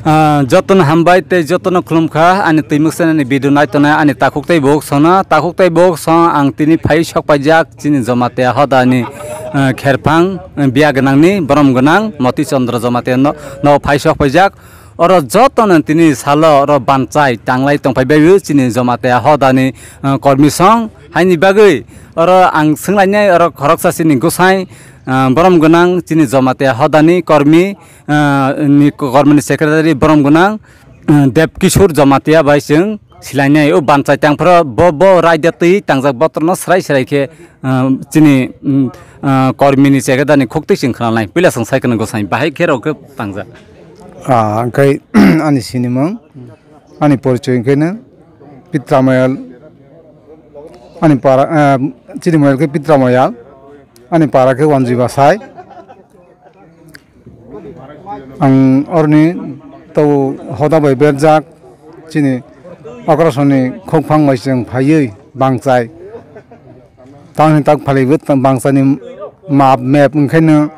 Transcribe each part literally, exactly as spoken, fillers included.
Ah, jotono hambai tei jotono khulumkha ani twi mwksanani video naitonai ani takhuk tei bok sona. Takhuk tei bok song ang tini phai sok paijak chini Jamatia hodani, ah, kherphang, ah, biya gwnangni borom gwnang Moti Chandra Jamatia no, no phai sok paijak. Oro jotono tini salo oro banchai tanglai tongphai bai chini Jamatia hodani, ah, kormi song. Haini bagwi oro ang swnglainai oro khoroksa chini gosai, ah, borom gwnang chini Jamatia hodani kormi, ah, ni kormini secretary borom gwnang, ah, Deb Kishore Jamatia bai chwng silainai. O banchai tangphro bo, bo raida twi tangjak botorno srai srai khe, ah, chini, mm, ah, kormini secretary ni khuk twi chwng khwnalai. Puila chwng sai khwna gosai bahai khe rok khe tangjak. Ah, hwnkhe ani sinimung, ani porichoi hwnkhe no Pitra Moyal, ani para, ah, chini Moyal khe Pitra Moyal, ani para khe Wanji Basai. Ang oroni to hoda bai berjak chini okrasoni khokphang bai chwng phaiwi bangchai. Tangni tak phaliwi bangchaini map map wngkhaino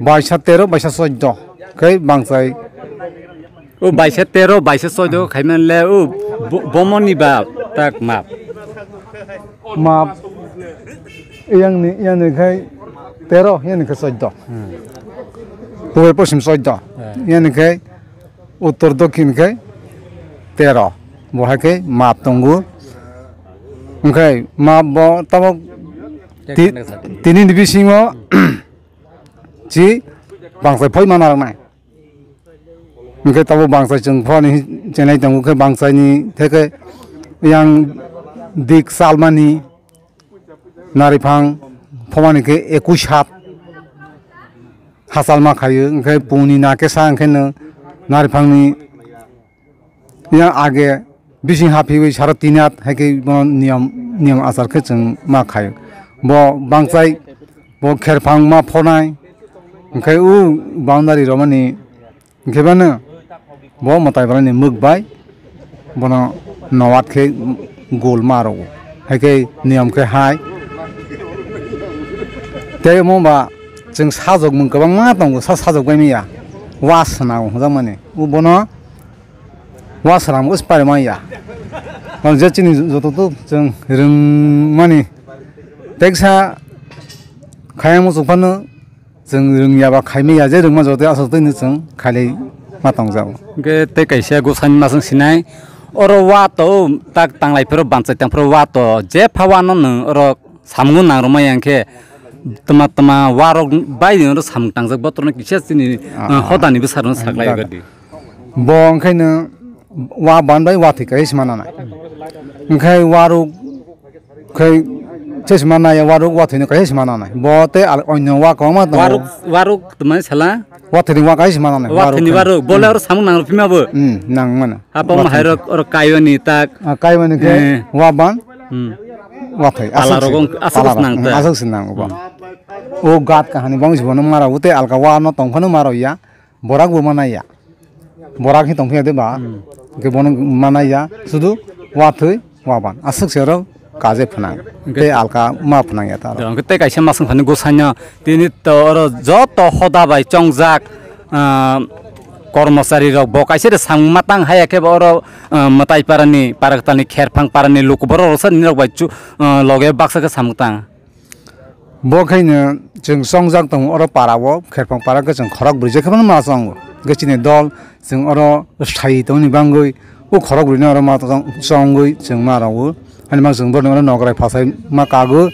baisa tero baisa choddo khe bangchai. O baisa tero baisa choddo khaimanle o bo-, bomoni ba tak map. Map, yang ni, yang ni khai tero, yang ni khai choddo. Hmm. Purbe posim choddo. Hmm. Yang ni khai uttor dokhin khai tero. Bo hai khai map tongo. Hwnkhe map bo tabok ti-, tini ni bisingo chi bangchai phoi mana rwnai. Hwnkhe tabuk bangchai chwng phone chenai tongo khe bangchaini theke yang dik chalmani nariphang phomani khe ekush hat hachalma khaio, hwnkhe pungni na khe sa hwnkhe no nariphangni yang age bising haphiwi saro tini hat hai khe bono niyom, niyom achar khe chwng ma khaio. Bo bangchai bo kherphang ma phonai, hwnkhe o boundary romani Hwnkhe bano bo mwtai borokni mwk bai bono nowat khe gol ma rwo. Hai khe niyom khe hai. Tei omo ba chwng sajwk mung kwbangma tongo, sa sajwk bai manya. Wa swnam hwnjakmani. O bono wa swnam go sipari manya. Bo je chini joto to chwng rwngmani. Teksa khaya muchung phano Chwng rwngya ba khaimaya je rwngma joto aswk twi no chwng khailai ma tongjago. Hwnkhe tei kaisa gosani maswng sinai, oro wa to tak tanglai phero banchai tang phero wa to je pha wa no nwng oro samung nang rwmaya hwnkhe tma tma wa rok bai ni oro samung tangjak botorno kisa chini, ah, ah, hodani bwsarokno saklai gadi. Bo wngkhaino wa ban bai wa thwi kaisa sima nanai. Wngkhai wa rok khai chesma nai, waruk wathwino kaisa sima nanai. Bo tei al-, onyo wa kwbangma tongo. Waruk, waruk twmani sala? Wathwini wa kaisa sima nanai, waruk wathwini khai. Waruk. Bole oro samung nang phima bo? Hmm, nang mano. Hapang wathwini. Hai rok oro kaiwani tak. Ah, kaiwani khe eh, wa ban? Hmm. Wathwi. Pala aswk rok si-, aswk pala rok. Nang hmm, ta. Aswk si nang bo. Hmm. O gat kahani bang si bono mara, o tei alka wa no tong phano maro ya. Borak bo manai ya. Borak hi tongphiya de ba. Hmm. Hwnkhe bono manai ya. Sudu wathwi waban. Aswk se oro kaje phnang. Hwnkhe tei alka ma phnang ya ta oro. Hwnkhe tei kaisa maswng phani gosano tini to oro joto hoda bai chongjak, ah, kormochari rok bo kaisa de samung ma tang haya khe bo oro, ah, mwtai parani, paraktalni kherphang parani luku borok rok sa nini rok bai chu, ah, loge baksa khe samung tang. Bo khaino chwng chongjak tongo oro para o, kherphang para khe chwng khorok brwi je khe phano ma chongo. Hwnkhe chini dol chwng oro sai tongni bangwi o khorok brwi no oro ma chong-, chongwi chwng ma rwo. Hani ma chwng borok ni oro nokrai phasai ma kago.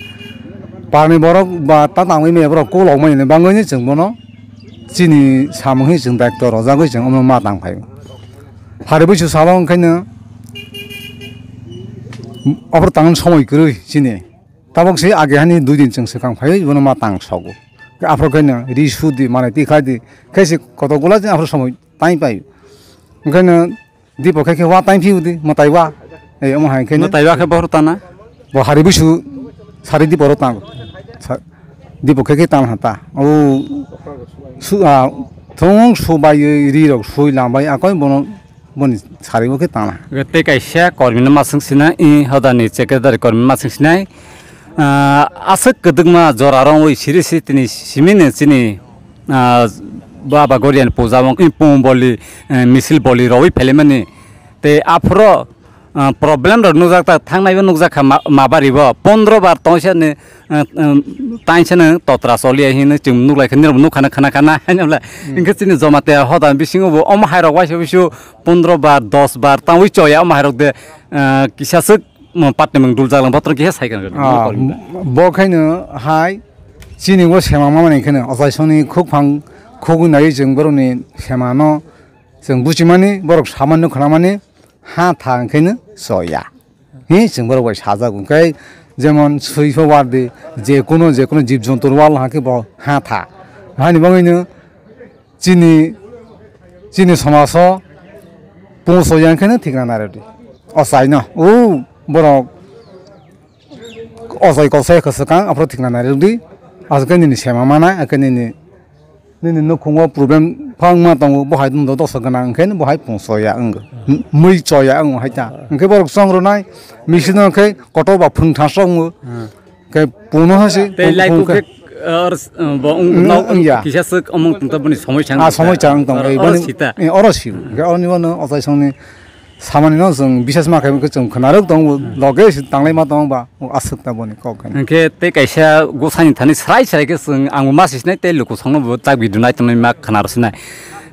Parni borok ba ta tangwi maya borok kolok mani bangwi ni chwng bono chini samung hi chwng daitw rwjagwi chwng omo ma tang phaio. Hari buisu salo wngkhaino obo tangni somoi kwrwi chini. Tabok se age hani dui din chwng swkang phaiwi bono ma tang sogo. Aphuru khe no ri su di, manai twi khai di, khe se kotor gula chwng aphuru somoi tai pai. Onkhe no dipo khe khe wa tai phiu di, mwtai wa. Ei omo hai khe no. Mwtai wa khe bohor tana? Bo hari buisu sari dipo ro tang. Sa-, dipo khe khe tang ha ta. O su, a, thung su bai ri rok sui lam bai akoi bono Boni sari bo khe tana. Tei kaisa kormi no maswng sina, i hodani secretary kormi maswng sinai. Ah, aswk kwdwkma jora rwngwi siri si tini simi no chini, ah, Baba Goriani puja wng, i pung boli, eh, misil boli rwi phelimani. Te aphro, eh, problem rok nukjak ta, thangnai bo nukjak kha ma-, mabari bo. Pondro bar tongsa ni, eh, eh, tainsa ni totra choliya hino chwng nuklai kha, nirok nukha na khana khana, haino le. Hmm. Hingke chini Jamatia hoda bisingo bo omo hai rok waisa wisu pondro bar, dos bar, tangwi choya omo hai rok de, eh, kisa swk mo patni mung dul jaglang botoro kisa sai kan. Ah, bo khaino hai chini bo sema mama ni kheno ochaisongni khukphang khugwi nai chwng borokni semano chwng buchimani, borok samanno khwnamani ha tha hwnkhe no choya. Hi chwng borok bai sajak hwnkhe jemon sui pho wardi je kuno je kuno jib jontur wal hakhe bo ha tha. Hani bagwino chini, chini somaso pungo choya hwnkhe no thikna narwdi. Ochaino o borok ochai kosai kwchwkang aphuru thikna narwkdi. Aswkhe nini sema mana, akhe nini, nini nukhungo problem phangma tongo, bo hai dosa gwnang hwnkhe bo hai pung choya wngo. Mui choya wngo hai ta. Hwnkhe borok chong rwnai, misino khe kotor ba phwrwng thansok wngo. Hmm. Khe puno hasi, tei pung, lai pung kuk khe. Khe, or, bo wng, wng, nok wng ya. Kisa swk omong tong ta boni somoi chang. Ah, somoi chang tong. Or, eh, or boni, sita. Eh, oro si. Khe oni bono ochaisongni samani no chwng bisas ma khe chwng khwnarok tong, loge si tanglai ma tong ba, o aswk ta boni kok khe. Hwnkhe tei kaisa gosani thani srai srai khe chwng ang ma sisnai tei luku songno bo tak video nai tongnai ma khwnaro sinai.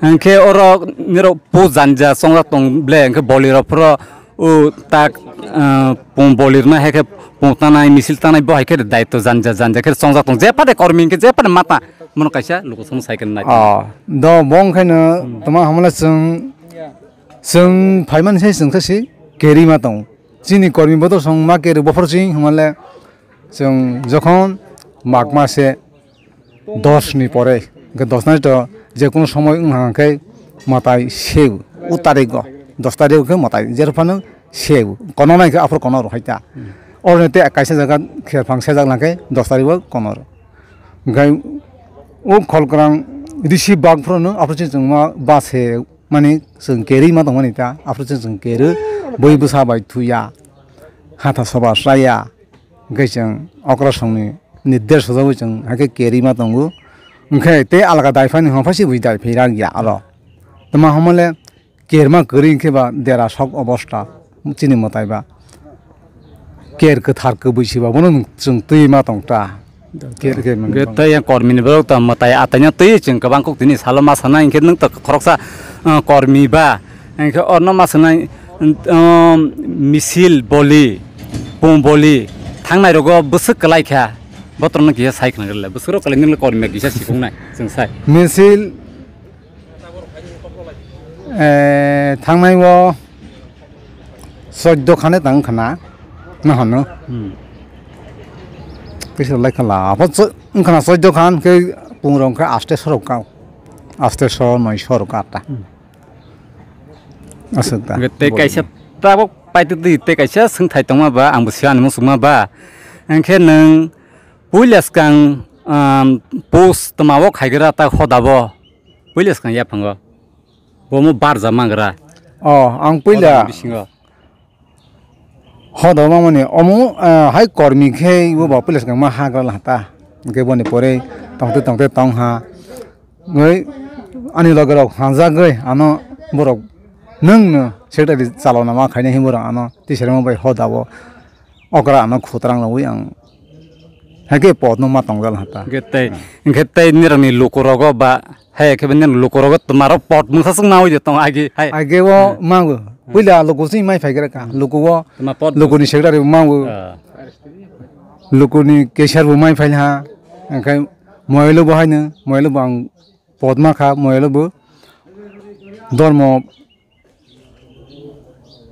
Hwnkhe oro nirok po janja chongjak tong ble, hwnkhe bolirok phoro o tak, ah, pung bolirno hai khe pung tanai, misil tanai, bo hai khe daitw janja janja khe chongjak tong. Jephade kormi hwnkhe jephade mata, mono kaisa luku song sai khe nai. Ah, do bo wng khaino toma hamle chwng, chwng phaimani se chwng khe si keri ma tong. Chini kormi bodol song ma keri bophor ching hamle chwng jokhon mak ma se dos ni pore, hwnkhe dos nai to je kono somoi wng hang khe mwtai se o tarik o, dos tarik o khe mwtai jer phano se o, kono nai khe aphuru kono rw hai ta. Oro ni tei kaisa jaga kher phang sejak lang khe dos tarik o kono rw. Hwnkhe o khol kwrang risi bak phuru no aphuru se chwng ma ba se mani chwng keri ma tong mani ta, aphuru se chwng keri bui bwsa bai thuya, hatha soba chaya. Hwnkhe chwng okra songni nirdesh sajagwi chwng hai khe keri ma tongo. Hwnkhe tei alga daiphani hwnpha se bui daiphai rak ya aro. Tama hwnmale kerma kwrwi hwnkhe ba dera sok obosta chini mwtai ba. Ker kwthar kwbwi se ba bono chwng twi ma tong ta. Ker khe hwnkhe tei yang kormini borok to mwtai ataino twi chwng kwbang kok tini salo ma sanai hwnkhe nwng to khoroksa, uh, kormi ba. Hwnkhe orno ma sanai, um, misil boli, pung boli, thangnai rogo bwswk kwlai kha, botorno kisa sai khna rwle, bwswk rok kwlai nang kormi kisa sikhung nai, chwng sai. Misil, eh, thangnai o choddo khane tang khna, na hano. Hmm. Kisa lai khala, abo cho-, wng khna choddo khan khe pung rok khe aste sorok ka, aste so, noi sorok ka ta. Hmm. Aswk ta. Hwnkhe tei kaisa tabuk paitwtwi tei kaisa swngthai tongma ba, ang bo siya ani muchungma ba. Hwnkhe nwng puila swkang, um, post twma o khaigra ta hoda bo puila swkang yaphango. Bo mo barja mangra. Oh, ang puila. Hodani bisingo. Hoda mamani omo, ah, hai kormi khe bo ba puila swkang ma hagra la ta. Hwnkhe boni pore tongte tongte tong ha. Oi, ani loge rok hanjagwi ano borok nwng no secretary chalona ma khaina hinwi borok ano tisarima bai hoda o okra ano khutrang rogwi ang hai khe pot no ma tongjal hata. Hwnkhe tei, hwnkhe tei nirokni luku rogo ba, hai khe nirok luku rogo twma rok pot mungsa swk nawi de tong agi hai. Age o mango. Puila luku sing mai phai khe ka. Luku o, twma pot lukuni secretary mango. Ah. Lukuni cashier bo mai phai ha. Hwnkhe moyelo bo haino, moyelo bo ang pot ma kha, moyelo bo dormo,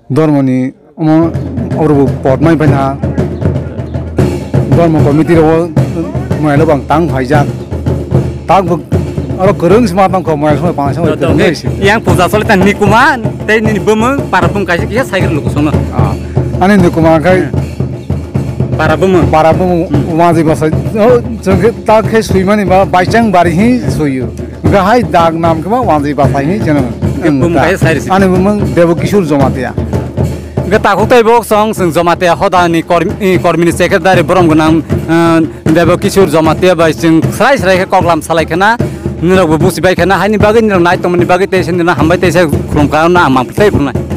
dormoni omo, oro bo pot mai phai na, dormo committee rok moyelo bo ang tang phaijak, tak bo oro kwrwng se ma tong kho, moyel song pang song. Yang puja choli ta nikuma tei nini bumung para bumung kaisa kisa cycle luku sono. Ah, ani nikuma khai para bumung. Para bumung wanjwi basa, oh, chwng khe tak khe swimani ba baisang bari hi swiyo. Hwnkhe hai dag nam khe ba wanjwi basa hi chwng. Bumung kaisa sai risi. Ani bumung Debo Kishore Jamatia. Hwnkhe takhuk tei bo chwng, chwng Jamatia hodani kormi, eh, kormini secretary borom gwnang, eh, Debo Kishore Jamatia bai chwng srai srai khe koklam salai khena, nirokbo busi bai khena, haini bagwi nirok nai tongmani bagwi teisa nirok hambai teisa khulum kha, ang mang tei phunai.